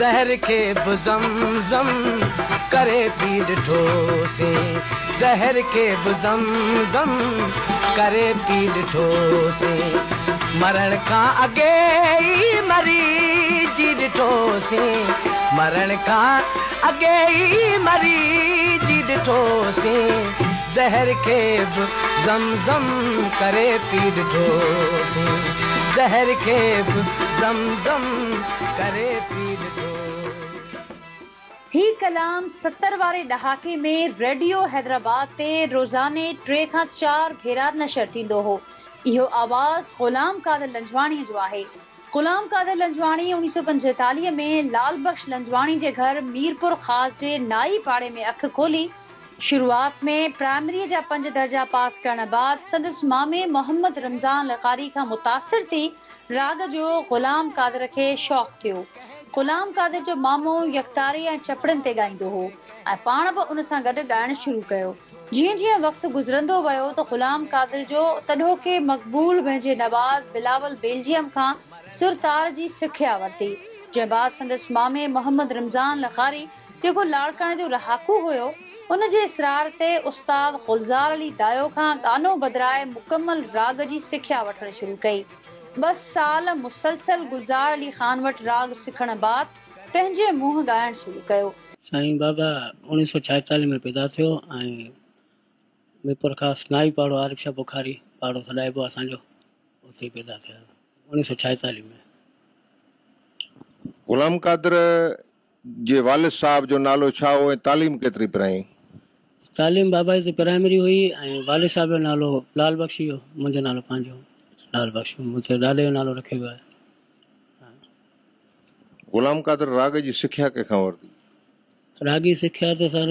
زهر کي به زم زم ڪري پي ڏٺوسين، زهر کي به زم زم ڪري پي ڏٺوسين، مرڻ کان اڳي ئي مري جي ڏٺوسين، مرڻ کان اڳي ئي مري جي ڏٺوسين، زهر کي به زم زم ڪري پي ڏٺوسين، زهر کي به زم زم ڪري پي ڏٺوسين. هي ڪلام 70 واري ڏهاڪي ۾ ريڊيو حيدرآباد تي روزاني 3 کان 4 ڀيرا نشر ٿيندو هو. اهو آواز غلام قادر لنجواڻيء جو آهي. غلام قادر لنجواڻي 1945 ۾ لال بخش لنجواڻي جي گهر ميرپور خاص جي نائي پاڙي ۾ اک کولي. شروعات ۾ پرائمريء جا 5 درجا پاس ڪرڻ بعد سندس مامي محمد رمضان لغاري کان متاثر ٿي راڳ جو غلام قادر کي شوق ٿيو. غلام قادر جو مامو يڪتاري ۽ چپڙن تي ڳائيندو هو ۽ پاڻ به ان سان گڏ ڳائڻ شروع ڪيو. جيئن جيئن وقت گذرندو ويو ته غلام قادر جو تڏهوڪي مقبول پنهنجي نواز بلاول بيلجيم کان سر تار جي سکيا ورتي، جنهن بعد سندس مامي محمد رمضان لغاري جيڪو لاڙڪاڻي جو رهاڪو هيو، ان جي اصرار تي استاد گلزار علي دايو کان گانو بدرائي مڪمل راڳ جي سکيا وٺڻ شروع ڪئي. 2 سال مسلسل گلزار علي خان وٽ راڳ سکڻ بعد پنهنجي منهن ڳائڻ شروع ڪيو. سائين بابا 1946 ۾ پيدا ٿيو ۽ ميرپورخاص نائي پاڙو عارف شاهه بخاري پاڙو سڏائبو آهي اسان جو، اتي پيدا ٿيا 1946 ۾. غلام قادر جي والد صاحب جو نالو ڇا هو ۽ تعليم ڪيتري پرايائين؟ تعليم بابا جي ته پرائمري هئي ۽ والد صاحب جو نالو لال بخش ئي هو، منهنجو نالو پنهنجو لال بخش، مون تي ڏاڏي جو نالو رکيو ويو آهي. غلام قادر راڳ جي سکيا ڪنهن کان ورتي؟ راڳ جي سکيا ته سر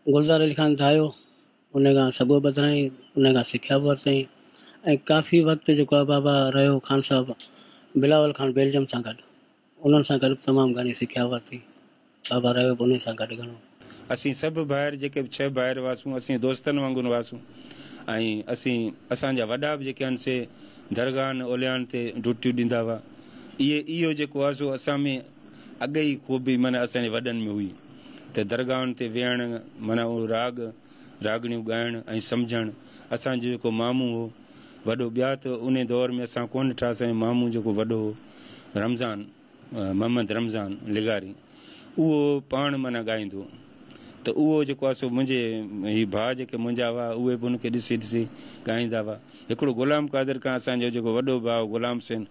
گلزار علي خان دايو ان کان سڳو ٻڌرائين، ان کان سکيا به ورتائين ۽ ڪافي وقت جيڪو آهي بابا رهيو خان صاحب بلاول خان بيلجم سان گڏ، انهن سان گڏ به تمام گهڻي سکيا ورتي، بابا رهيو به انهن سان گڏ گهڻو. اسين سڀ ڀائر جيڪي به 6 ڀائر هئاسون، اسين دوستن وانگر هئاسون ۽ اسين اسان جا وڏا به جيڪي آهن سي درگاهن اوليائن تي ڊيوٽيون ڏيندا هئا. اهي اهو جيڪو آهي سو اسان ۾ اڳ ئي خوبي معنيٰ اسان جي وڏن ۾ هئي ته درگاهن تي ويهڻ معنيٰ اهو راڳ راڳڻيون ڳائڻ ۽ سمجهڻ. اسان جو جيڪو مامو هو وڏو، ٻيا ته انهي دور ۾ اسان ڪونه ڏٺا، اسان جو مامو جيڪو وڏو هو رمضان محمد رمضان لغاري اهو پاڻ معنيٰ ڳائيندو هو ته اهو جيڪو آهي سو منهنجي هي ڀاء جيڪي منهنجا هئا اهي به ان کي ڏسي ڏسي ڳائيندا هئا. هڪڙو غلام قادر کان اسان جو جيڪو وڏو ڀاء هو غلام حسين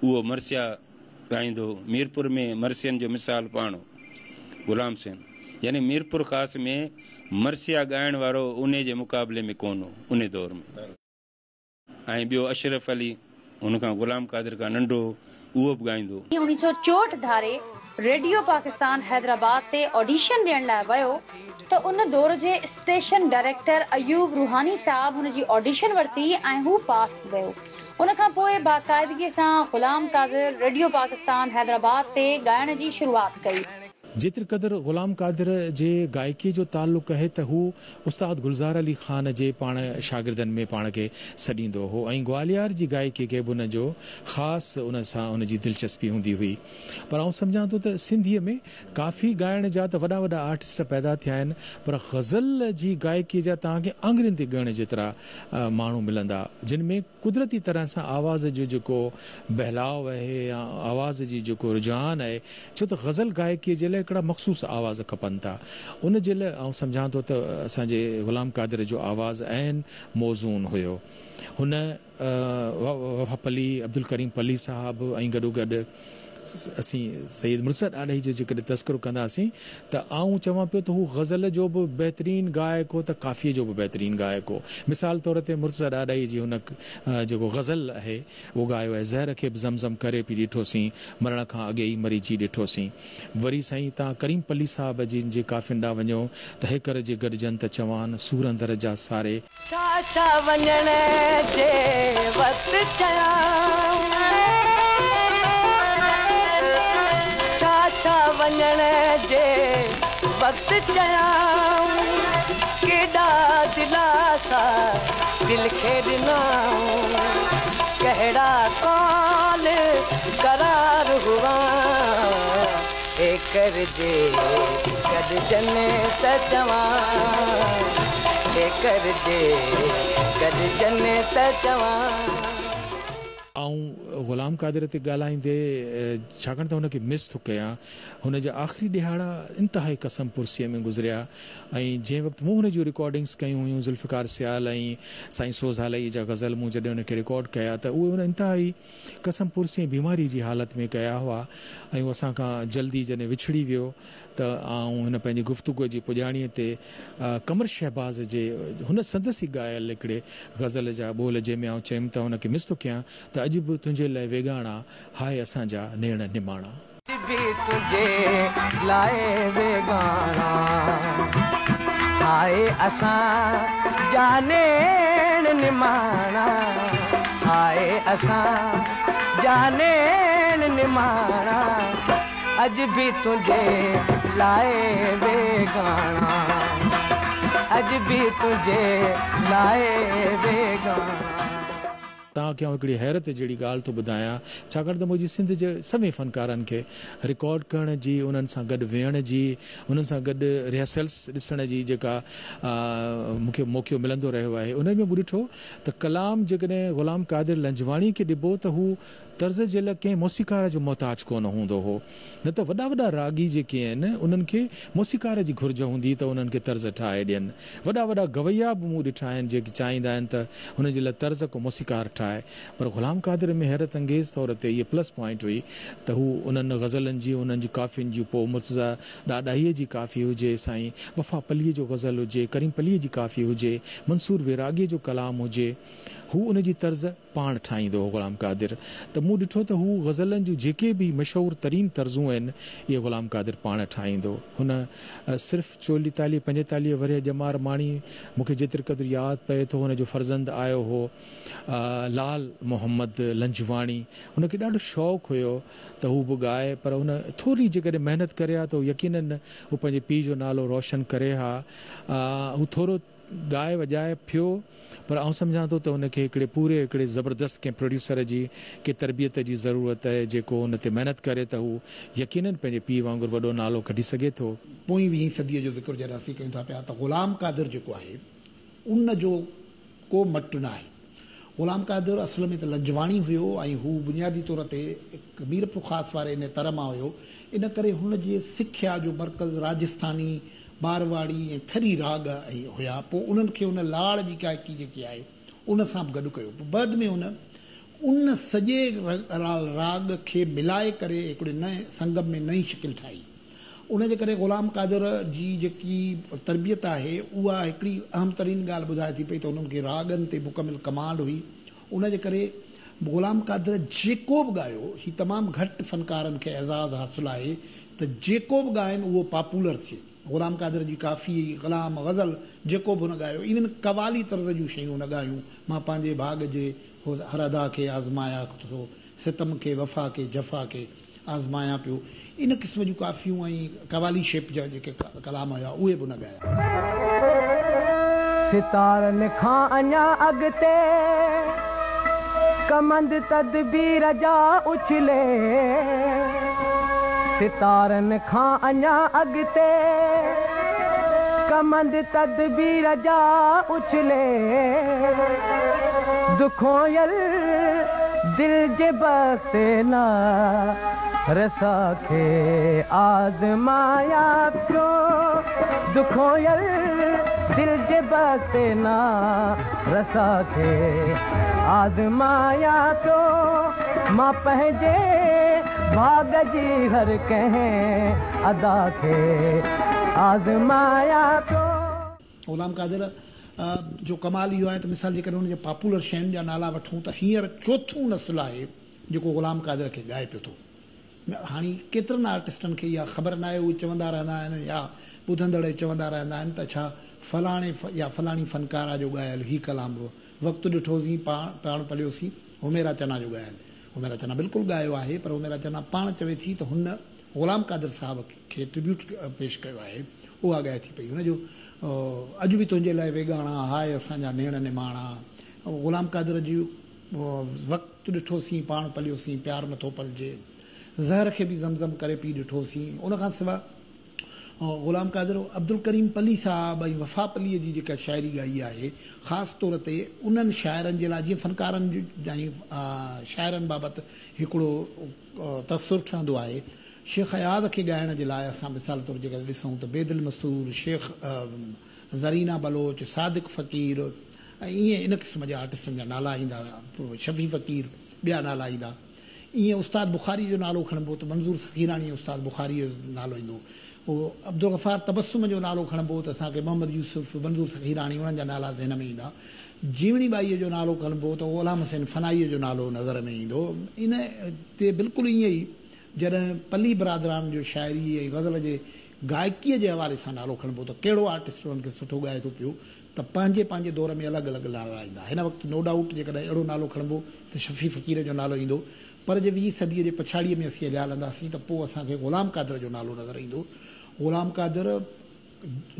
اهو مرثيا ڳائيندو هو. ميرپور ۾ مرثين جو مثال پاڻ هو غلام حسين، يعني ميرپور خاص ۾ مرثيا ڳائڻ وارو انهي جي مقابلي ۾ ڪونه هو انهي دور ۾. ۽ ٻيو اشرف علي هن کان غلام قادر کان ننڍو هو اهو به ڳائيندو هو. 1964 ڌاري ريڊيو پاڪستان حيدرآباد تي آڊيشن ڏيڻ لاء ويو ته ان دور جي اسٽيشن ڊائريڪٽر ايوب روحاني صاحب هن جي آڊيشن ورتي ۽ هو پاس ٿي ويو. ان کان پوء باقاعدگي سان غلام قادر ريڊيو پاڪستان حيدرآباد تي ڳائڻ جي شروعات ڪئي. جيتري قدر غلام قادر جي گائڪيء جو تعلق آهي ته هو استاد گلزار علي خان جي پاڻ شاگردن ۾ پاڻ کي سڏيندو هو ۽ گواليار جي گائڪيء کي به ان جو خاص ان سان ان جي دلچسپي هوندي هئي پر آئون سمجهان ٿو ته سنڌيء ۾ ڪافي ڳائڻ جا ته وڏا وڏا آرٽسٽ پيدا ٿيا آهن پر غزل جي گائڪيء جا توهان کي آڱرين تي ڳڻڻ جيترا ماڻهو ملندا جن ۾ قدرتي طرح سان آواز جو جيڪو بهلاء آهي يا آواز جي جيڪو رجحان آهي ڇو ته غزل گائڪيء جي لاء هڪڙا مخصوص آواز کپن ٿا ان جي لاء آئون سمجهان ٿو ته اسان جي غلام قادر جو آواز عين موزون هيو هن وفا پلي عبدالڪريم پلي صاحب ۽ گڏوگڏ اسين سيد مرتضيٰ ڏاڏاهي جو جيڪڏهن تذڪرو ڪنداسين ته آئون چوان پيو ته هو غزل جو به بهترين گائڪ هو ته ڪافيء جو به بهترين گائڪ هو. مثال طور تي مرتضيٰ ڏاڏاهي جي هن جيڪو غزل آهي اهو ڳايو آهي زهر کي به زم زم ڪري پي ڏٺوسين، مرڻ کان اڳي ئي مري جي ڏٺوسين. وري سائين توهان ڪريم پلي صاحب جن جي ڪافين ڏانهن وڃو ته هيڪر جي گڏجن ته چوان سور اندر جا ساري. ڇا ڇا وڃڻ جي وقت چيائون، ڇا ڇا وڃڻ جي وقت چيائون، ڪيڏا دلاسا دل کي ڏنائون، ڪهڙا قول قرار هئا. جيڪر جي گڏجن ته چوان، جيڪر جي گڏجن ته چوان. آئون غلام قادر تي ڳالهائيندي ڇاڪاڻ ته هن کي مس ٿو ڪيان. هن جا آخري ڏهاڙا انتهائي ڪسمپرسيء ۾ گذريا ۽ جنهن وقت مون هن جون رڪارڊنگس ڪيون هيون ذوالفقار سيال ۽ سائين سوز هالائيء جا غزل مون جڏهن هن کي رڪارڊ ڪيا ته اهي هن انتهائي ڪسمپرسي ۽ بيماريء جي حالت ۾ ڪيا هئا ۽ هو اسان کان جلدي جڏهن وڇڙي ويو ته آئون هن پنهنجي گفتگوء جي پڄاڻيء تي قمر شهباز جي هن سندس ئي ڳايل هڪڙي غزل جا ٻول جنهن ۾ آئون چيم ته هن کي مس ٿو ڪيان ته اڄ به تنهنجي لئه ويڳاڻا هاء اسان جا نيڻ نماڻا. اڄ به تنهنجي لاء ويڳاڻا هاء اسان جا نيڻ نماڻا هاء اسان جا نيڻ نماڻا اڄ به تنهنجي لاء ويڳاڻا اڄ به تنهنجي لاء ويڳاڻا. توهان کي آئون هڪڙي حيرت جهڙي ڳالهه ٿو ٻڌايان، ڇاڪاڻ ته منهنجي سنڌ جي سوين فنڪارن کي رڪارڊ ڪرڻ جي، انهن سان گڏ ويهڻ جي، انهن سان گڏ ريهرسلس ڏسڻ جي جيڪا مون کي موقعو ملندو رهيو آهي، انهن ۾ مون ڏٺو ته ڪلام جيڪڏهن غلام قادر لنجواڻي کي ڏبو ته هو طرز جي لاء ڪنهن موسيقار جو محتاج ڪونه هوندو هو، نه ته وڏا وڏا راڳي جيڪي آهن انهن کي موسيقار جي گهرج هوندي ته انهن کي طرز ٺاهي ڏين. وڏا وڏا گويا به مون ڏٺا آهن جيڪي چاهيندا آهن ته هنن جي لاء طرز ڪو موسيقار ٺاهي پر غلام قادر ۾ حيرت انگيز طور تي هيء پلس پوائنٽ هئي ته هو انهن غزلن جي انهن جي ڪافين جي پوء مرتضيٰ ڏاڏاهيء جي ڪافي هجي سائين وفا پليء جو غزل هجي ڪريم پليء جي ڪافي هجي منصور ويراڳيء جو ڪلام هجي هو ان جي طرز پاڻ ٺاهيندو هو غلام قادر ته مون ڏٺو ته هو غزلن جون جيڪي به مشهور ترين طرزون آهن اهي غلام قادر پاڻ ٺاهيندو. هن صرف چوليتاليهه پنجيتاليهه ورهيه ڄمار ماڻي. مون کي جيتري قدر ياد پئي ٿو هن جو فرزند آيو هو لال محمد لنجواڻي هن کي ڏاڍو شوق هيو ته هو به ڳائي پر هن ٿوري جيڪڏهن محنت ڪري ها ته يقينن هو پنهنجي پيء جو نالو روشن ڪري ها. هو ٿورو ڳائي وڄائي پيو پر آئون سمجهان ٿو ته ان کي هڪڙي پوري هڪڙي زبردست ڪنهن پروڊيوسر جي ڪي تربيت جي ضرورت آهي جيڪو ان تي محنت ڪري ته هو يقينن پنهنجي پيء وانگر وڏو نالو ڪڍي سگهي ٿو. پوئين ويهين صديء جو ذڪر جڏهن اسين ڪيون ٿا پيا ته غلام قادر جيڪو آهي ان جو ڪو مٽ ناهي. غلام قادر اصل ۾ ته لنجواڻي هيو ۽ هو بنيادي طور تي ميرپورخاص واري انهي تر مان هيو، ان ڪري هن جي سکيا جو مرڪز راجسٿاني، مارواڙي ۽ ٿري راڳ هيا، پوء انهن کي هن لاڙ جي گائڪي جيڪي آهي ان سان به گڏ ڪيو، پوء بعد ۾ هن ان سڄي راڳ کي ملائي ڪري هڪڙي نئين سنگم ۾ نئين شڪل ٺاهي. ان جي ڪري غلام قادر جي جيڪي تربيت آهي اها هڪڙي اهم ترين ڳالهه ٻڌائي ٿي پئي ته هنن کي راڳن تي مڪمل ڪمانڊ هئي. ان جي ڪري غلام قادر جيڪو به ڳايو، هي تمام گهٽ فنڪارن کي اعزاز حاصل آهي ته جيڪو به ڳائن اهو پاپولر ٿئي. غلام قادر جي ڪافي، ڪلام، غزل جيڪو به هن ڳايو، ايون قوالي طرز جون شيون هن ڳايون، مان پنهنجي ڀاڳ جي هر ادا کي آزمايان ٿو، ستم کي، وفا کي، جفا کي. آزمايان پيو. ان قسم جون ڪافيون ۽ قوالي شيپ جا جيڪي ڪلام هيا اهي به هن ڳايا. ستارن کان اڃا اڳتي ڪمند تدبير جا اڇلي ستارن کان اڃا اڳتي ڪمند تدبير جا اڇلي ڏکويل دل جي بخت نا رسا کي آزمايان پيو ڏکويل دل جي بخت نا رسا کي آزمايان پيو مان پنهنجي ڀاڳ جي هر ڪنهن ادا کي آزمايان پيو. غلام قادر جو ڪمال اهو آهي ته مثال جيڪڏهن هن جي پاپولر شين جا نالا وٺون ته هينئر چوٿون نسل آهي جيڪو غلام قادر کي ڳائي پيو ٿو. هاڻي ڪيترن آرٽسٽن کي اها خبر ناهي اهي چوندا رهندا آهن يا ٻڌندڙ چوندا رهندا آهن ته ڇا فلاڻي يا فلاڻي فنڪاره جو ڳايل هي ڪلام به وقت ڏٺوسين پاڻ پليوسين حميرا چنا جو ڳايل حميرا چنا بلڪل ڳايو آهي پر حميرا چنا پاڻ چوي ٿي ته هن غلام قادر صاحب کي ٽربيوٽ پيش ڪيو آهي اها ڳائي ٿي پئي هن جو اڄ به تنهنجي لاء ويڳاڻا هاء اسان جا نيڻ نماڻا غلام قادر جي وقت ڏٺوسين پاڻ پليوسين پيار نٿو پلجي زهر کي به زم زم ڪري پي ڏٺوسين. ان کان سواء غلام قادر عبدالڪريم پلي صاحب ۽ وفا پليء جي جيڪا شاعري ڳائي آهي، خاص طور تي انهن شاعرن جي لاء جيئن فنڪارن ۽ شاعرن بابت هڪڙو تاثر ٺهندو آهي. شيخ اياز کي ڳائڻ جي لاء اسان مثال طور جيڪڏهن ڏسون ته بيدل مسرور، شيخ زرينا بلوچ، صادق فقير ۽ ائين ان قسم جي آرٽسٽن جا نالا ايندا، شفيع فقير ٻيا نالا ايندا. ائين استاد بخاري جو نالو کڻبو ته منظور سخيراڻي ۽ استاد بخاري جو نالو ايندو. عبدالغفار تبسم جو نالو کڻبو ته اسان کي محمد يوسف، منظور سخيراڻي انهن جا نالا ذهن ۾ ايندا. جيوڻي ٻائيء جو نالو کڻبو ته غلام حسين فنائيء جو نالو نظر ۾ ايندو. ان تي بلڪل ائين ئي جڏهن پلي برادران جو شاعري ۽ غزل جي گائڪيء جي حوالي سان نالو کڻبو ته ڪهڙو آرٽسٽ انهن کي سٺو ڳائي ٿو پيو ته پنهنجي پنهنجي دور ۾ الڳ الڳ نالا ايندا. هن وقت نو ڊائوٽ جيڪڏهن اهڙو نالو کڻبو ته شفيع فقير جو نالو ايندو پر جي ويهين صديء جي پڇاڙيء ۾ اسين هليا هلنداسين ته پوء اسان کي غلام قادر جو نالو نظر ايندو. غلام قادر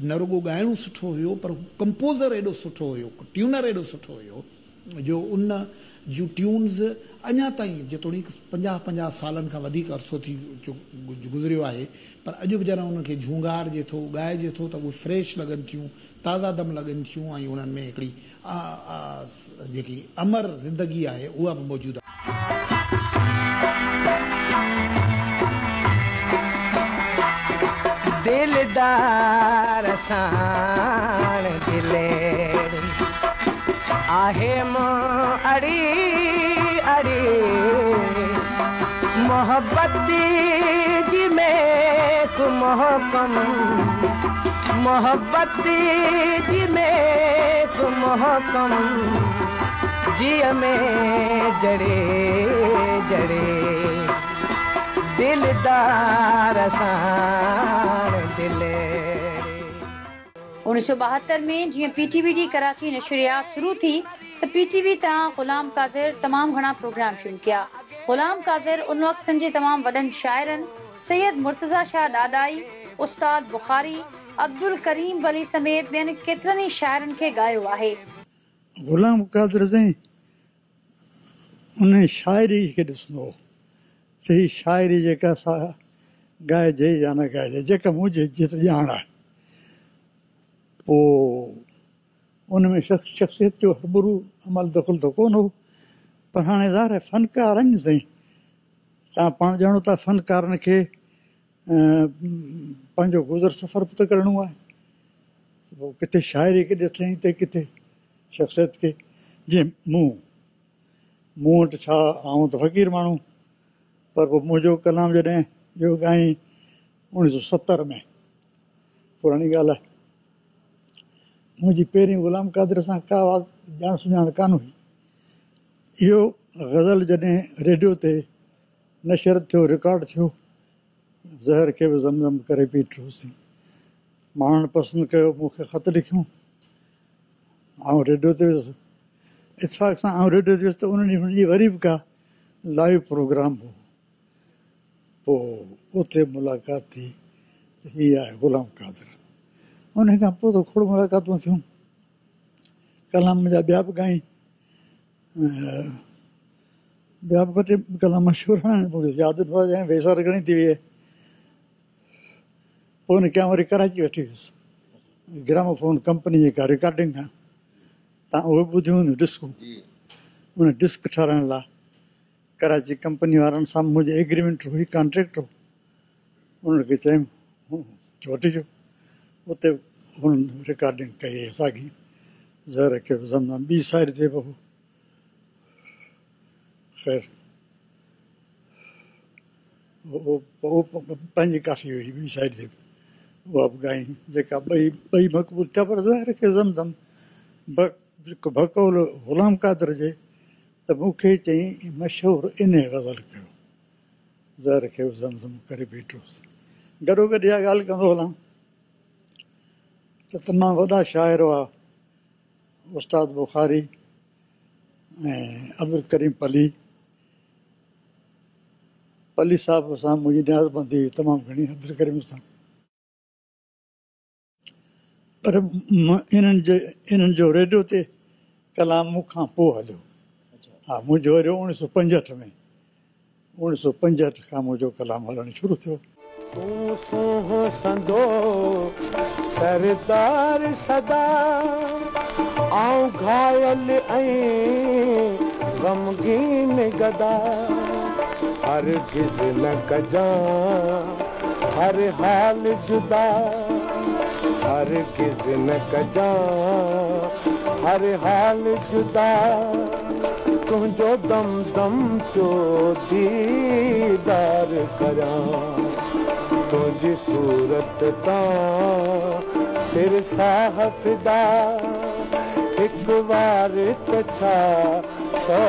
نه رڳو ڳائڻو سٺو هيو پر هو ڪمپوزر ايڏو سٺو هيو، ٽيونر ايڏو سٺو هيو جو ان جون ٽيونز اڃا تائين جيتوڻيڪ پنجاهه پنجاهه سالن کان وڌيڪ عرصو ٿي گذريو آهي پر اڄ به جڏهن انهن کي جهونگارجي ٿو، ڳائجي ٿو ته اهي فريش لڳن ٿيون، تازه دم لڳن ٿيون ۽ انهن ۾ هڪڙي جيڪي امر زندگي آهي اها به موجود آهي. دلدار ساڻ دلڙي آهي مون اڙي اڙي محبت جي ميک محڪم محبت جي ميک محڪم جيء ۾ جڙي جڙي دلدار ساڻ دلڙي. 1972 ۾ جيئن پي ٽي وي جي ڪراچي نشريات شروع ٿي ته پي ٽي وي تان غلام قادر تمام گهڻا پروگرام شروع ڪيا. غلام قادر ان وقت سنڌ جي تمام وڏن شاعرن سيد مرتضيٰ شاهه ڏاڏاهي، استاد بخاري، عبدالڪريم پلي سميت ٻين ڪيترن ئي شاعرن کي ڳايو آهي. غلام قادر سائين انهي شاعري کي ڏسندو هو ته هي شاعري جيڪا سا ڳائجي يا نه ڳائجي جيڪا منهنجي جيتري ڄاڻ آهي پوء ان ۾ شخصيت جو هربرو عمل دخل ته ڪونه هو پر هاڻي ظاهر آهي فنڪار آهن سائين توهان پاڻ ڄاڻو ٿا فنڪارن کي پنهنجو گذر سفر به ته ڪرڻو آهي پوء ڪٿي شاعري کي ڏٺائين ته ڪٿي شخصيت کي جيئن مون مون وٽ ڇا آئون ته فقير ماڻهو پر پوء منهنجو ڪلام جڏهن جو ڳائين اوڻيهه سو ستر ۾ پراڻي ڳالهه آهي منهنجي پهرين غلام قادر سان ڪا ڄاڻ سڃاڻ ڪانه هئي اهو غزل جڏهن ريڊيو تي نشر ٿيو رڪارڊ ٿيو زهر کي به زم زم ڪري پي ڏٺوسين ماڻهن پسند ڪيو مون کي خط لکيون آئون ريڊيو تي ويس اتفاق سان آئون ريڊيو تي ويس ته ان ڏينهن هن جي وري به ڪا لائيو پروگرام هو پوء اتي ملاقات ٿي ته هي آهي غلام قادر ان کان پوء ته کوڙ ملاقاتون ٿيون ڪلام منهنجا ٻيا به ڳائين ٻيا به ٻه ٽي ڪلام مشهور آهن مون کي ياد نٿا اچن ويسار گهڻي ٿي وئي آهي پوء ان کي آئون وري ڪراچي وٺي ويس گراموفون ڪمپني جيڪا رڪارڊنگ کان تان اهي ٻڌيون هونديون ڊسڪون ان ڊسڪ ٺهرائڻ لاء ڪراچي ڪمپني وارن سان منهنجي ايگريمينٽ هئي ڪانٽريڪٽ هو انهن کي چيم وٺي اچو اتي هنن رڪارڊنگ ڪئي ساڳي زهر کي به زم زم ٻي سائيڊ تي به هو خير پنهنجي ڪافي هئي ٻي سائيڊ تي اها به ڳائي جيڪا ٻئي ٻئي مقبول ٿيا پر زهر کي زم زم بقول غلام قادر جي ته مون کي چيائين مشهور انهي غزل ڪيو زهر کي به زم زم ڪري بيٺوس. گڏوگڏ اها ڳالهه ڪندو هلان ته تمام وڏا شاعر هئا استاد بخاري ۽ عبدالڪريم پلي. پلي صاحب سان منهنجي نيازمندي هئي تمام گهڻي عبدالڪريم سان. پر انهن جي انهن جو ريڊيو تي ڪلام مون کان پوء هليو. ها منهنجو هليو اوڻيهه سو پنجهٺ ۾ 1965 کان منهنجو ڪلام هلڻ شروع ٿيو. تون سونهن سندو سردار سدا، آئون گهايل ۽ غمگين گدا، هرگز نه ڪجان هر حال جدا، هرگز نه ڪجان هر حال جدا، تنهنجو دم دم پيو ديدار ڪريان، تنهنجي صورت تان سر ساهه فدا، هڪ وار ته ڇا سو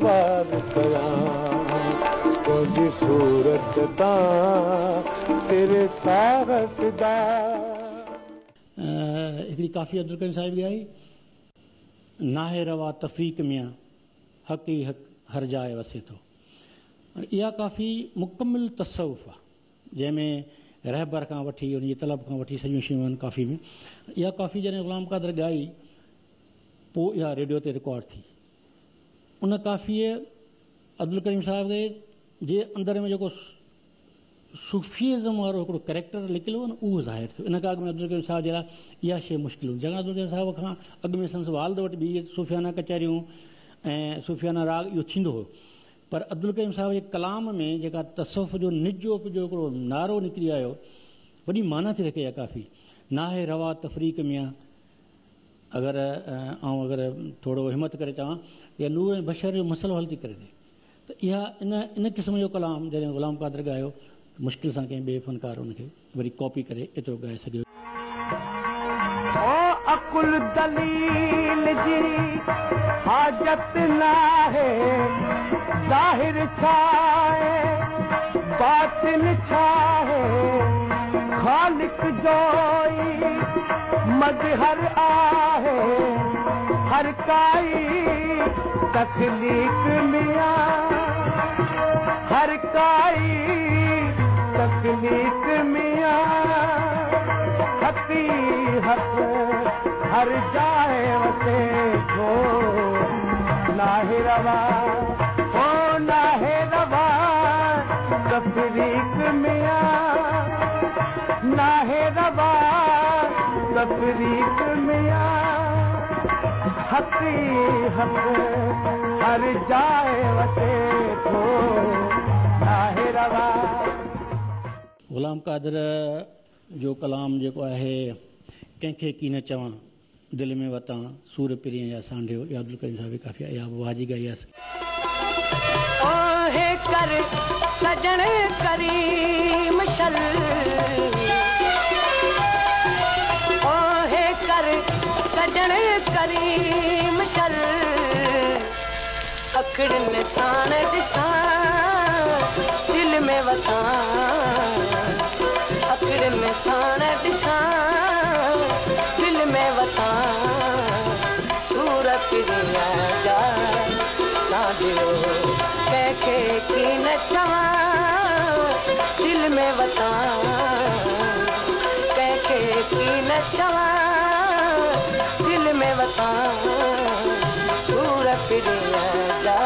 وار ڪيان، تنهنجي صورت تان سر ساهه فدا. هڪڙي ڪافي عبدالڪريم صاحب ڳائي، ناهي روا تفريق ميان، حق ئي حق هر جاء وسي ٿو. اها ڪافي مڪمل تصوف آ، جنهن ۾ رهبر کان وٺي ان جي طلب کان وٺي سڄيون شيون آهن ڪافي ۾. اها ڪافي جڏهن غلام قادر ڳائي پوء اها ريڊيو تي رڪارڊ ٿي. ان ڪافيء عبدالڪريم صاحب کي جي اندر ۾ جيڪو صوفيزم وارو هڪڙو ڪريڪٽر لڪيل هو نه، اهو ظاهر ٿيو. ان کان اڳ ۾ عبدالڪريم صاحب جي لاء اها شيء مشڪل هئي. جنهن عبدالڪريم صاحب کان اڳ ۾ سندس والد وٽ به اهي صوفيانه ڪچهريون ۽ صوفيانه راڳ اهو ٿيندو هو، پر عبدالڪريم صاحب جي ڪلام ۾ جيڪا تصوف جو نج اپجو هڪڙو نعرو نڪري آيو، وڏي معنيٰ ٿي رکي اها ڪافي. ناهي روا تفريق ميان، اگر آئون اگر ٿورو همت ڪري چوان ته اها نوح ۽ بشر جو مسئلو حل ٿي ڪري ڏي. ته اها ان ان قسم جو ڪلام جڏهن غلام قادر ڳايو ته مشڪل سان ڪنهن ٻئي فنڪار ان کي وري ڪاپي ڪري ايترو ڳائي سگهيو. او عقل دليل جي حاجت ناهي، ظاهر ڇاهي باطن ڇاهي، خالق جو ئي مظهر آهي، هر ڪائي تخليق ميان، هر ڪائي تخليق ميان، حق ئي حق هر جاء وسي ٿو، ناهي روا او ناهي روا تفريق ميان، ناهي روا تفريق ميان، حق ئي حق هر جاء وسي ٿو، ناهي روا. غلام قادر جو ڪلام جيڪو آهي ڪنهن کي ڪين چوان دل ۾ وتان سور پرينء جا سانڍيو، اها عبدالڪريم صاحب جي ڪافي آهي، اها به واهه جي ڳائي آهي. اوهي ڪر سڄڻ ڪريم شل، اوهي ڪر سڄڻ ڪريم شل، اکڙين ساڻ ڏسان دل ۾ وسان، اکڙين ساڻ ڏسان دل ۾ وسان، سور پرينء جا سانڍيو ڪنهن کي ڪين چوان دل ۾ وسان، ڪنهن کي ڪين چوان دل ۾ وسان، سور پرينء جا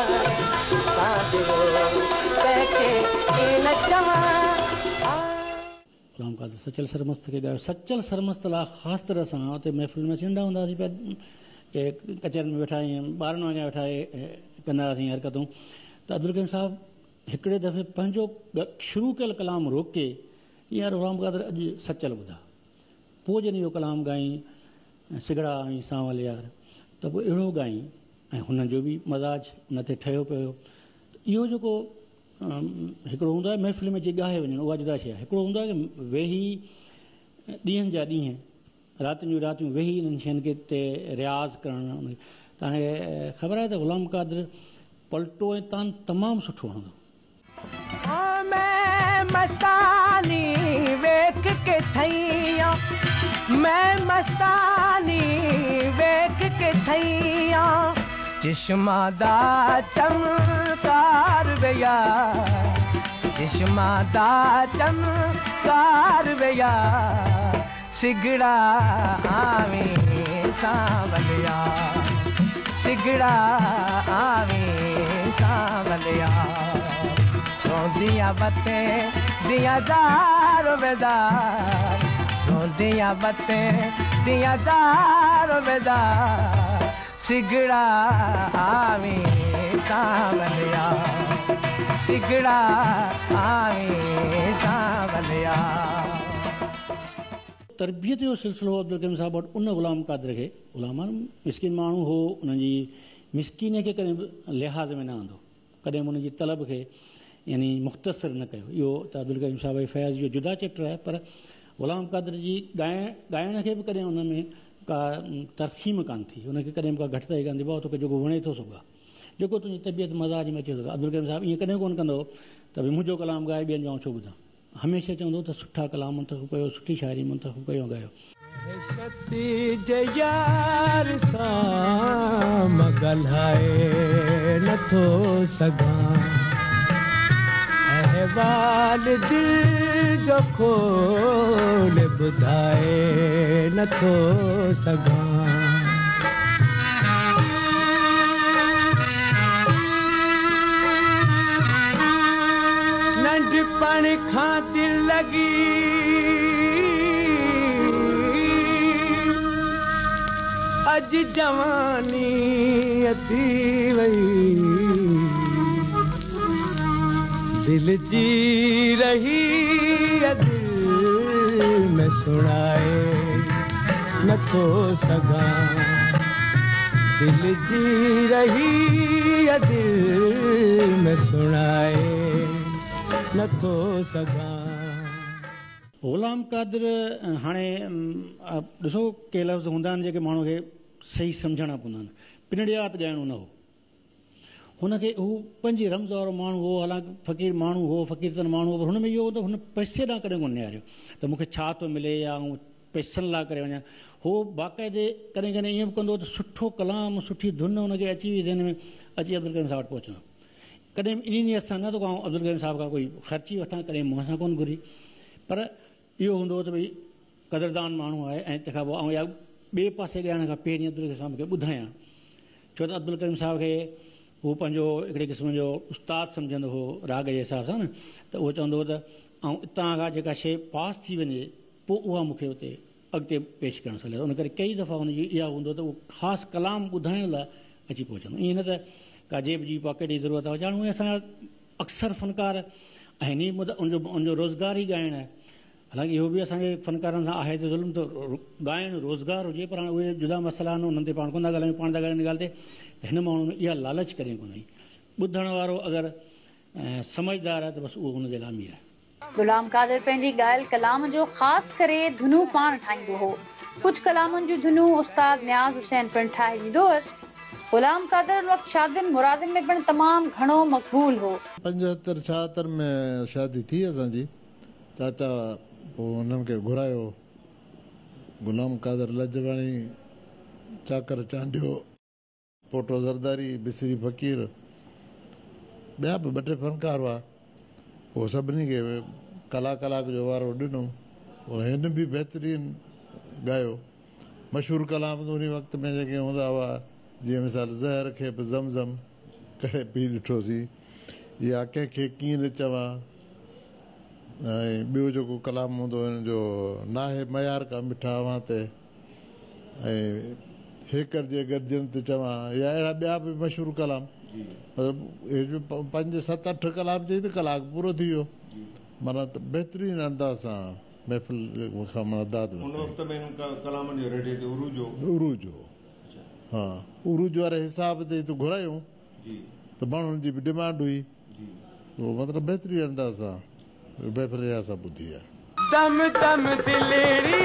سانڍيو ڪنهن کي ڪين چوان. غلام قادر سچل سرمست کي ڳايو. سچل سرمست لاء خاص طرح سان اتي محفل ۾ اسين ننڍا هوندا هئاسين پيا ڪچهرين ۾ ويٺا ائين ٻارن وانگيان ويٺا ڪندا هئاسين حرڪتون ته عبدالڪريم صاحب هڪڙي دفعي پنهنجو شروع ڪيل ڪلام روڪي يار غلام قادر اڄ سچل ٻڌا پوء جڏهن اهو ڪلام ڳائين سگهڙا ۽ سانول يار ته پوء اهڙو ڳائين ۽ هن جو به مزاج ان تي ٺهيو پيو هيو ته اهو جيڪو هڪڙو هوندو آهي محفل ۾ اچي ڳائي وڃڻ اها جدا شيء آهي هڪڙو هوندو آهي ڪه ويهي ڏينهن جا ڏينهن راتين جون راتيون ويهي انهن شين کي تي رياض ڪرڻ توهان کي خبر آهي ته غلام قادر پلٽو ۽ تان تمام سٺو هڻندو هو. مين مستاني ويک ڪي ٿئيان، مين مستاني ويک ڪي ٿئيان، چشما دا چمڪار ويا، چشما دا چمڪار ويا، سگهڙا آوين سانوليا، سگهڙا آوين سانوليا. ਰੋਂਦੀਆਂ ਬੱਤੇ ਦੀਆਂ ਜ਼ਾਰ ਬੇਦਾਰ, ਰੋਂਦੀਆਂ ਬੱਤੇ ਦੀਆਂ ਜ਼ਾਰ ਬੇਦਾਰ, ਸਿਗੜਾ ਆਵੀਂ ਸਾਵਲਿਆ, ਸਿਗੜਾ ਆਵੀਂ ਸਾਵਲਿਆ। तरबियत जो सिलसिलो अब्दुल करीम साहब वटि उन ग़ुलाम क़ादिर खे, ग़ुलाम मिसकिन माण्हू हो, उन्हनि जी मिसकीन खे कॾहिं बि लिहाज़ में न आंदो, कॾहिं बि उनजी तलब खे यानी मुख़्तसर न कयो। इहो त अब्दुल करीम साहब जे फैज़ जो जुदा चैप्टर आहे, पर ग़ुलाम क़ादिर जी ॻाइण खे बि कॾहिं उन में का तरख़ीम कान थी, उनखे कॾहिं बि का घटिताई कान थी। भाउ तोखे जेको वणे थो सो ॻा, जेको तुंहिंजी तबियत मज़ाज में अचे थो ॻा। अब्दुल करीम साहब ईअं कॾहिं कोन कंदो त भई मुंहिंजो कलाम ॻाए ॿियनि जो आउं छो ॿुधां, हमेशह चवंदो त सुठा कलाम मुंतख़ब कयो, सुठी शाइरी मुंतख़ब कयो ॻायो। यार सां मां ॻाल्हाए नथो सघां, अहवाल दिल जो खोल ॿुधाए नथो सघां। नंढपण खां दिल लॻी अॼु जवानी थी वई, दिल जी रही दिल में सुणाए नथो सघां, दिल जी रही दिल में सुणाए नथो सघां। ग़ुलाम क़ादिर हाणे ॾिसो के लफ़्ज़ हूंदा आहिनि जेके माण्हू खे सही सम्झणा पवंदा आहिनि। पिनड़ियात ॻाइणो न हो हुनखे, हू पंहिंजी रमज़ वारो माण्हू हो, हालांकि फ़क़ीर माण्हू हो, फ़क़ीर तन माण्हू हो, पर हुन में इहो हो त हुन पैसे ॾांहुं कॾहिं कोन निहारियो त मूंखे छा थो मिले या आउं पैसनि लाइ करे वञा। हो बाक़ाइदे कॾहिं कॾहिं ईअं बि कंदो हो त सुठो कलाम, सुठी धुन हुनखे अची वई ज़हन में, अची अब्दुल करीम साहब वटि पहुचंदो। कॾहिं बि इन नीयत सां न त आउं अब्दुल करीम साहब खां कोई ख़र्ची वठां, कॾहिं मुंहं सां कोन घुरी, पर इहो हूंदो हो त भई क़दरदान माण्हू आहे ऐं तंहिंखां पोइ आउं या ॿिए पासे ॻाइण खां पहिरीं अब्दुल करीम साहब खे ॿुधायां, छो त अब्दुल करीम साहब खे हू पंहिंजो हिकिड़े क़िस्म जो उस्ताद सम्झंदो हो राग जे हिसाब सां न, त उहो चवंदो हो त ऐं हितां खां जेका शइ पास थी वञे पोइ उहा मूंखे उते अॻिते पेश करणु सहिलु। उन करे कई दफ़ा हुनजी इहा हूंदो त उहो ख़ासि कलाम ॿुधाइण लाइ अची पहुचंदो, ईअं न त का जेब जी पॉकेट जी ज़रूरत आहे। ॼाणो असांजा अक्सर फ़नकार आहिनि ई, उनजो रोज़गार ई ॻाइणु आहे। हालांकि इहो बि असांजे फ़नकारनि सां आहे त ज़ुल्म, त ॻाइणु रोज़गार हुजे, पर हाणे उहे जुदा मसइला आहिनि, उन्हनि ते पाण कोन था ॻाल्हायूं, पाण था ॻाल्हायूं ॻाल्हि ते। त हिन माण्हू में इहा लालच कॾहिं कोन हुई। ॿुधण वारो अगरि समझदार आहे त बसि उहो हुनजे लाइ अमीर आहे। ग़ुलाम क़ादिर पंहिंजी ॻायल कलाम जो ख़ासि करे धुनूं पाण ठाहींदो हो। कुझु कलामनि जूं धुनूं उस्ताद नियाज़ हुसैन पिणु ठाहे ॾींदो हुअसि। ग़ुलाम क़ादिर उन वक़्तु शादियुनि मुरादियुनि में पिणु तमामु घणो मक़बूल हो। 75 76 में शादी थी असांजी, चाचा पोइ हुननि खे घुरायो, ग़ुलाम क़ादिर लजवाणी, चाकर चांडियो, पोटो ज़रदारी, बिसरी फ़क़ीर, ॿिया बि ॿ टे फ़नकार हुआ। पोइ सभिनी खे कलाक कलाक जो वारो ॾिनो। हिन बि बहितरीनु ॻायो। मशहूरु कलाम त उन वक़्त में जेके हूंदा हुआ, जीअं मिसाल ज़हर खे बि ज़मज़म करे पी ॾिठोसीं, या कंहिंखे कीअं न चवां, ऐं ॿियो जेको कलाम हूंदो हिन जो नाहे मयार का मिठा अवां ते, ऐं हेकर जे गॾिजनि ते चवां, या अहिड़ा ॿिया बि मशहूरु कलाम, मतिलबु 5 7 8 कलाम चई त कलाक पूरो थी वियो। माना त बहितरीनु अंदाज़ सां महफ़िल खां माना दाद। उन वक़्त में कलामनि जो रेडियो ते उरूज हो, उरूज हो, हा, उरूज वारे हिसाब ते त घुरायूं त माण्हुनि जी बि डिमांड हुई, उहो मतिलबु बहितरीनु अंदाज़ सां महफ़िल असां ॿुधी आहे। दम दम दिलड़ी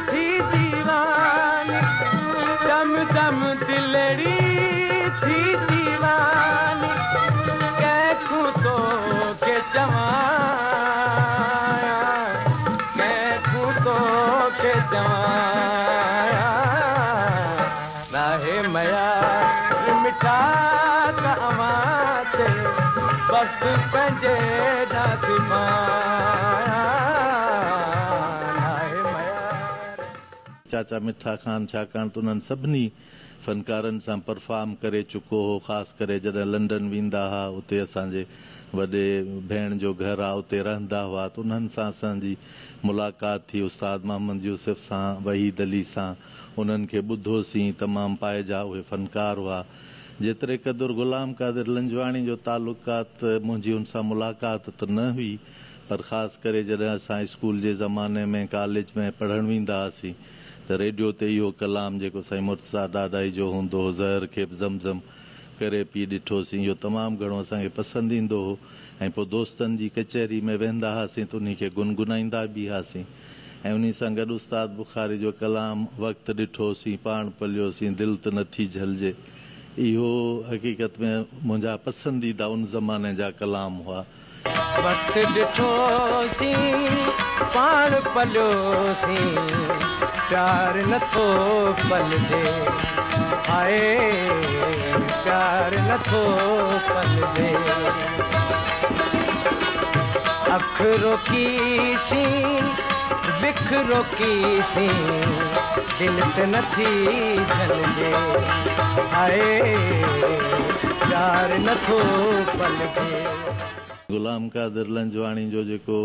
थी दीवानी, दम दम दिलड़ी थी दीवानी, कंहिंखां तोखे चवां, कंहिंखां तोखे चवां, नाहे मयार मिठा अवां ते, वक़्तु पंहिंजे ॾांहुं पायां, नाहे मयार। چاچا مٺا خان ڇاڪاڻ ته انهن سڀني فنڪارن سان پرفارم ڪري چڪو هو خاص ڪري جڏهن لنڊن ويندا ها اتي اسان جي وڏي ڀيڻ جو گهر آ اتي رهندا هئا ته انهن سان اسان جي ملاقات ٿي استاد محمد يوسف سان وحيد علي سان انهن کي ٻڌوسين تمام پائي جا اهي فنڪار هئا جيتري قدر غلام قادر لنجواڻي جو تعلق آ ته منهنجي ان سان ملاقات ته نه هئي پر خاص ڪري جڏهن اسان اسڪول جي زماني ۾ ڪاليج ۾ پڙهڻ ويندا هئاسين ته ريڊيو تي اهو ڪلام جيڪو سائين مرتضيٰ ڏاڏاهي جو هوندو هو زهر کي به زم زم ڪري پي ڏٺوسين اهو تمام گهڻو اسان کي پسند ايندو هو ۽ پوء دوستن جي ڪچهري ۾ ويهندا هئاسين ته انهي کي گنگنائيندا به هئاسين ۽ انهي سان گڏ استاد بخاري جو ڪلام وقت ڏٺوسين پاڻ پليوسين دل ته نٿي جهلجي اهو حقيقت ۾ منهنجا پسنديده ان زماني جا ڪلام هئا. وقت ڏٺوسين پاڻ پليوسين پيار نٿو پلجي هاء پيار نٿو پلجي اک روڪيسين وک روڪيسين دل ته نٿي جهلجي هاء پيار نٿو پلجي. غلام قادر لنجواڻي جو جيڪو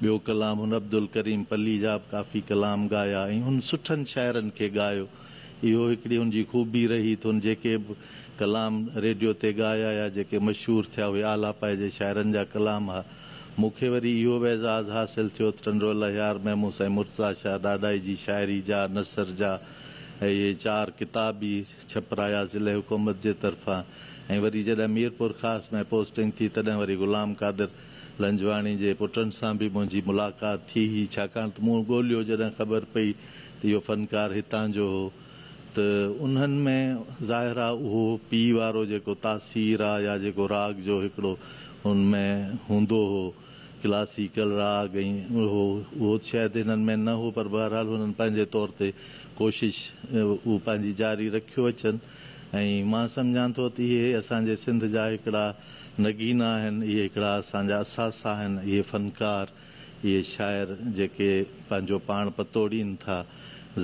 ٻيو ڪلام هن عبدالڪريم پلي جا به ڪافي ڪلام ڳايا ۽ هن سٺن شاعرن کي ڳايو اهو هڪڙي هن جي خوبي رهي ته هن جيڪي به ڪلام ريڊيو تي ڳايا يا جيڪي مشهور ٿيا اهي اعليٰ پائي جي شاعرن جا ڪلام ها مون کي وري اهو به اعزاز حاصل ٿيو ته ٽنڊو الهيار ۾ مون سائين مرتضيٰ شاهه ڏاڏاهي جي شاعري جا نثر جا اهي چار ڪتاب به ڇپرايا ضلعي حڪومت جي طرفان ۽ وري جڏهن ميرپورخاص ۾ پوسٽنگ ٿي تڏهن وري غلام قادر لنجواڻي جي پٽن سان به منهنجي ملاقات ٿي هئي ڇاڪاڻ ته مون ڳوليو جڏهن خبر پئي ته اهو فنڪار هتان جو هو ته انهن ۾ ظاهر آ اهو پيء وارو جيڪو تاثير آ يا جيڪو راڳ جو هڪڙو ان ۾ هوندو هو ڪلاسيڪل راڳ ۽ اهو اهو شايد هنن ۾ نه هو پر بهرحال هنن پنهنجي طور تي ڪوشش اهو پنهنجي جاري رکيو اچن ۽ مان سمجهان ٿو ته اهي اسان جي سنڌ جا هڪڙا نگينا آهن، اهي هڪڙا اسان جا اثاثا آهن، اهي فنڪار، اهي شاعر جيڪي پنهنجو پاڻ پتوڙين ٿا.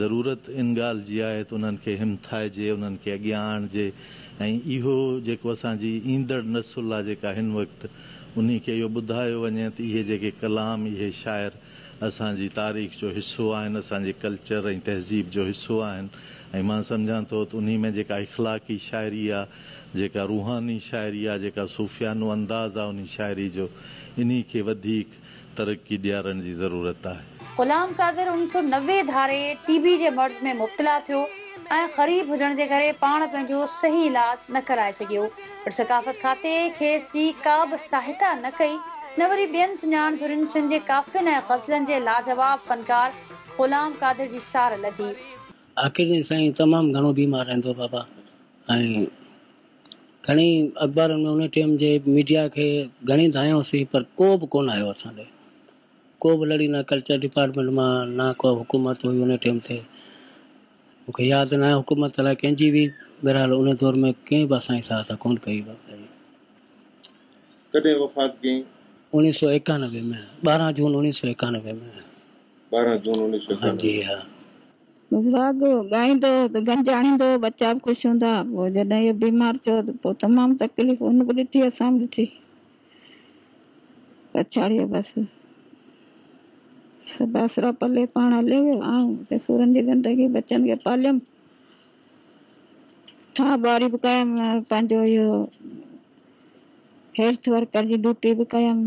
ضرورت ان ڳالهه جي آهي ته انهن کي همٿائجي، انهن کي اڳيان آڻجي ۽ اهو جيڪو اسان جي ايندڙ نسل آهي جيڪا هن وقت انهي کي اهو ٻڌايو وڃي ته اهي جيڪي ڪلام، اهي شاعر اسان جي تاريخ جو حصو آهن، اسان جي ڪلچر ۽ تهذيب جو حصو آهن ۽ مان سمجهان ٿو ته انهي ۾ جيڪا اخلاقي شاعري آ، جيڪا روحاني شاعري آ، جيڪا صوفيانو انداز آ انهي شاعري جو، انهي کي وڌيڪ ترقي ڏيارڻ جي ضرورت آهي. غلام قادر 1990 ڌاري ٽي بي جي مرض ۾ مبتلا ٿيو ۽ غريب هجڻ جي ڪري پاڻ پنهنجو صحيح علاج نه ڪرائي سگهيو پر ثقافت کاتي کيس جي ڪا به سهائتا نه ڪئي نه وري ٻين سڃاڻ ڌرين سنڌ جي ڪافين ۽ غزلن جي لاجواب فنڪار غلام قادر جي سار لڌي. آخر تائين سائين تمام گهڻو بيمار رهندو هو بابا ۽ گهڻي اخبارن ۾ ان ٽيم جي ميڊيا کي گهڻي دانهيوسين پر ڪو به ڪونه آيو اسان ڏي ڪو به لڙي نه ڪلچر ڊپارٽمينٽ مان نه ڪو حڪومت هئي ان ٽيم تي مونکي ياد ناهي حڪومت الائي ڪنهن جي هئي بهرحال ان دور ۾ ڪنهن به اسان جي سهائتا ڪونه ڪئي بابا جي. ڪڏهن وفات ڪيائين؟ 1991 ۾، 12 جون 1991 ۾. 12 جون 1991. جي ها. بس راڳ ڳائيندو هو ته گنج آڻيندو هو، ٻچا به خوش هوندا ها. پوء جڏهن اهو بيمار ٿيو ته پوء تمام تڪليف هن به ڏٺي اسان به ڏٺي. پڇاڙيء بس سڀ آسرا پلي پاڻ هليو ويو. آئون هتي سورن جي زندگي ٻچن کي پاليم. ٿانء ٻهاري به ڪيم، پنهنجو اهو هيلٿ ورڪر جي ڊيوٽي به ڪيم.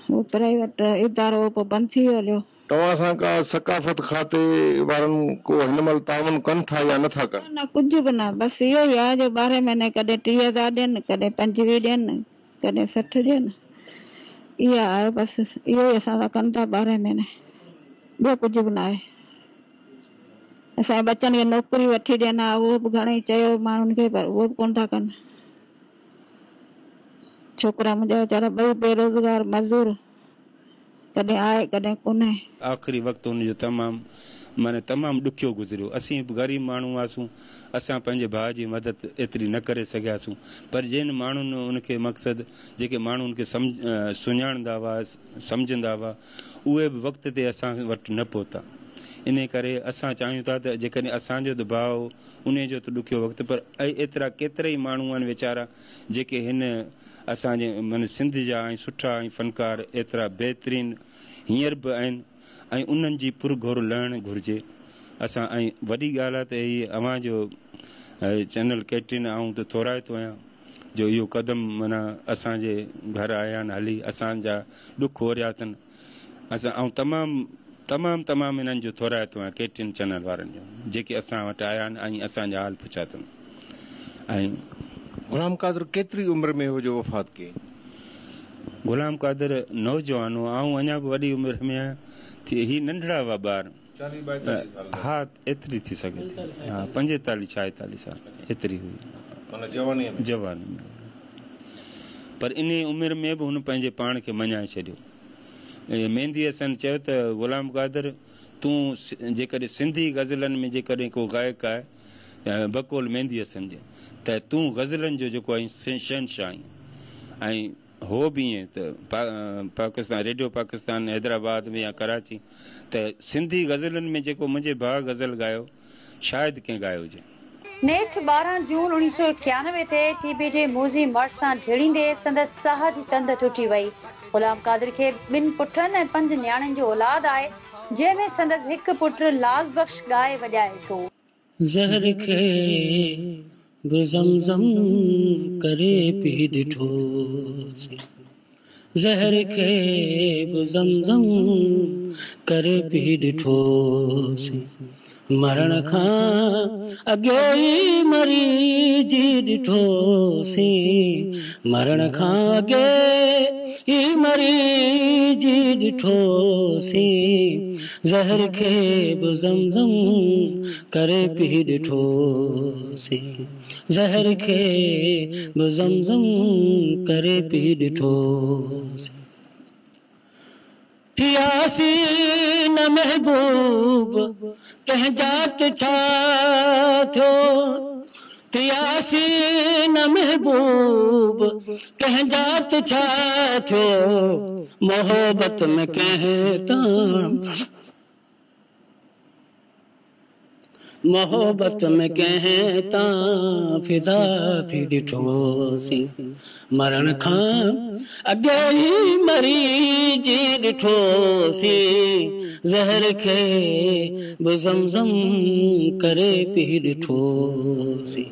اهو پرائيويٽ ادارو هو پوء بند ٿي ويو هليو. توهان سان ڪا ثقافت کاتي وارن ڪو هن مهل تعاون ڪن ٿا يا نه ٿا ڪن؟ نه نه ڪجهه به نه بس اهو ئي آهي جو ٻارهين مهيني ڪڏهن 3000 ڏين ڪڏهن 25 ڏين ڪڏهن 60 ڏين اها آهي بس اهو ئي اسان سان ڪن ٿا ٻارهين مهيني ٻيو ڪجهه به نه آهي. اسان جي ٻچن کي نوڪري وٺي ڏين ها اهو به گهڻئي چيو ماڻهن کي پر اهو به ڪونه ٿا ڪن. ڇوڪرا منهنجا ويچارا ٻئي بيروزگار مزور ڪڏهن آهي ڪڏهن ڪونهي. آخري وقت هن جو تمام معنيٰ تمام ڏکيو گذريو. اسين به غريب ماڻهو هئاسون. اسان پنهنجي ڀاء جي مدد ايتري نه ڪري سگهياسون. پر جن ماڻهن ان کي مقصد جيڪي ماڻهو ان کي سڃاڻندا هئا، سمجهندا هئا، اهي به وقت تي اسان وٽ نه پهتا. انهي ڪري اسان چاهيون ٿا ته جيڪڏهن اسان جو ته ڀاء هو انهي جو ته ڏکيو وقت پر ايترا ڪيترائي ماڻهو آهن ويچارا جيڪي هن اسان جي معنيٰ سنڌ جا ۽ سٺا ۽ فنڪار ايترا بهترين هينئر به آهن ۽ انهن جي پرگهور لهڻ گهرجي اسان ۽ وڏي ڳالهه آهي ته هي اوهان جو چينل ڪي ٽي اين آئون ته ٿورائتو آهيان جو اهو قدم معنيٰ اسان جي گهر آيا آهن هلي اسان جا ڏک اوريا اٿن اسان آئون تمام تمام تمام انهن جو ٿورائتو آهيان ڪي ٽي اين چينل وارن جو جيڪي اسان وٽ آيا آهن ۽ اسان جا حال پڇيا اٿن ۽. غلام قادر ڪيتري عمر ۾ هو جو وفات ڪئي؟ غلام قادر نوجوان هو آئون اڃا به وڏي عمر ۾ آهيان ٿي هي ننڍڙا هئا ٻار چاليهه ٻائيتاليهه سال جا. ها ايتري ٿي سگهي ٿي ها پنجيتاليهه ڇائيتاليهه سال ايتري هئي. معنيٰ جوانيء ۾. جواني ۾ هئي پر انهي عمر ۾ به هن پنهنجي پاڻ کي مڃائي ڇڏيو. مهندي حسن چيو ته غلام قادر تون جيڪڏهن سنڌي غزلن ۾ جيڪڏهن ڪو گائڪ آهي بقول مهندي حسن جي ته تون غزلن جو جيڪو آهين شهنشاهه آهين ۽ هو به ائين ته پاڪستان ريڊيو پاڪستان حيدرآباد ۾ يا ڪراچي ته سنڌي غزلن ۾ جيڪو منهنجي ڀاء غزل ڳايو شايد ڪنهن ڳايو هجي. نيٺ 12 جون 1991 تي ٽي بي جي موذي مرض سان جهيڙيندي سندس ساهه جي تند ٽٽي وئي. غلام قادر کي ٻن پٽن ۽ پنج نياڻين جو اولاد آهي، جنهن ۾ سندس هڪ پٽ لال بخش ڳائي وڄائي ٿو. زهر کي به زمزم ڪري پي ڏٺوسين زهر کي به زمزم ڪري پي ڏٺوسين مرڻ کان اڳي ئي مري جي ڏٺوسين مرڻ کان اڳي ئي مري جي ڏٺوسين زهر کي به زمزم ڪري پي ڏٺوسين زهر کي به زمزم ڪري پي ڏٺوسين ٿياسين نه محبوب ڪنهن جا ته ڇا ٿيو ٿياسين نه محبوب ڪنهن جا ته ڇا ٿيو محبت ۾ ڪنهن تان محبت ۾ ڪنهن تان فدا ٿي ڏٺوسين مرڻ کان اڳي ئي مري جي ڏٺوسين زهر کي به زمزم ڪري پي ڏٺوسين.